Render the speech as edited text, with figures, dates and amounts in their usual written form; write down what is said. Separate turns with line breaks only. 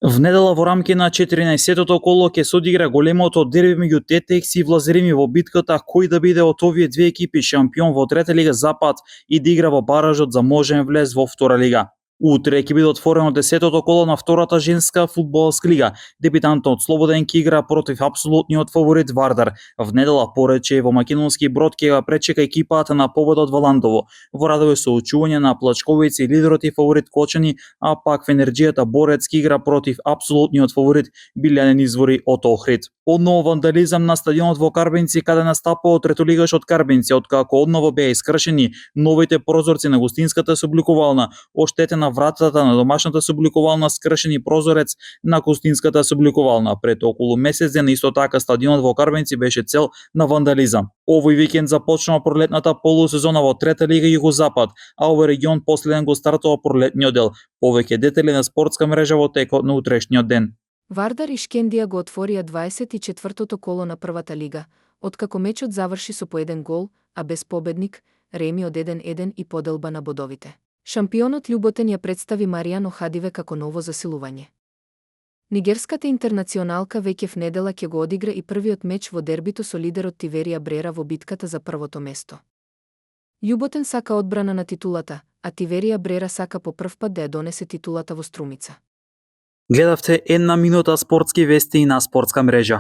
В недела во рамки на 14-тото коло ќе се одигра големото дерби меѓу ТТХ и Влазерими во битката кој да биде од овие две екипи шампион во трета лига Запад и да игра во баражот за можен влез во втора лига. Утре ќе биде отворено 10-тото коло на втората женска фудбалска лига. Дебитантот Слободен ќе игра против апсолутниот фаворит Вардар. В недела порече во Македонски Брод ќе го пречека екипата на победот во Ландово. Во радови со очување на Плачковици лидерот и фаворит Кочани, а пак в Енерджијата Борец ќе игра против апсолутниот фаворит Билјанин Извори од Охрид. Одново вандализам на стадионот во Карбинци каде настапува третолигаш од Карбинци, откако одново беа искршени новите прозорци на гостинската собликувална, оштетена вратата на домашната собликувална, скршени прозорец на гостинската собликувална. Пред околу месец ден исто така стадионот во Карбинци беше цел на вандализам. Овој викенд започнува пролетната полусезона во трета лига Југозапад, а овој регион последен го стартува пролетниот дел. Повеќе детали на спортска мрежа во текот на утрешниот ден.
Вардар и Шкендија го отворија 24-тото коло на првата лига, откако мечот заврши со по еден гол, а без победник, реми од 1-1 и поделба на бодовите. Шампионот Љуботен ја представи Маријано Хадиве како ново засилување. Нигерската интернационалка веќе в недела ќе го одигра и првиот меч во дербито со лидерот Тиверија Брера во битката за првото место. Љуботен сака одбрана на титулата, а Тиверија Брера сака по прв пат да ја донесе титулата во Струмица.
Гледавте една минута спортски вести на спортска мрежа.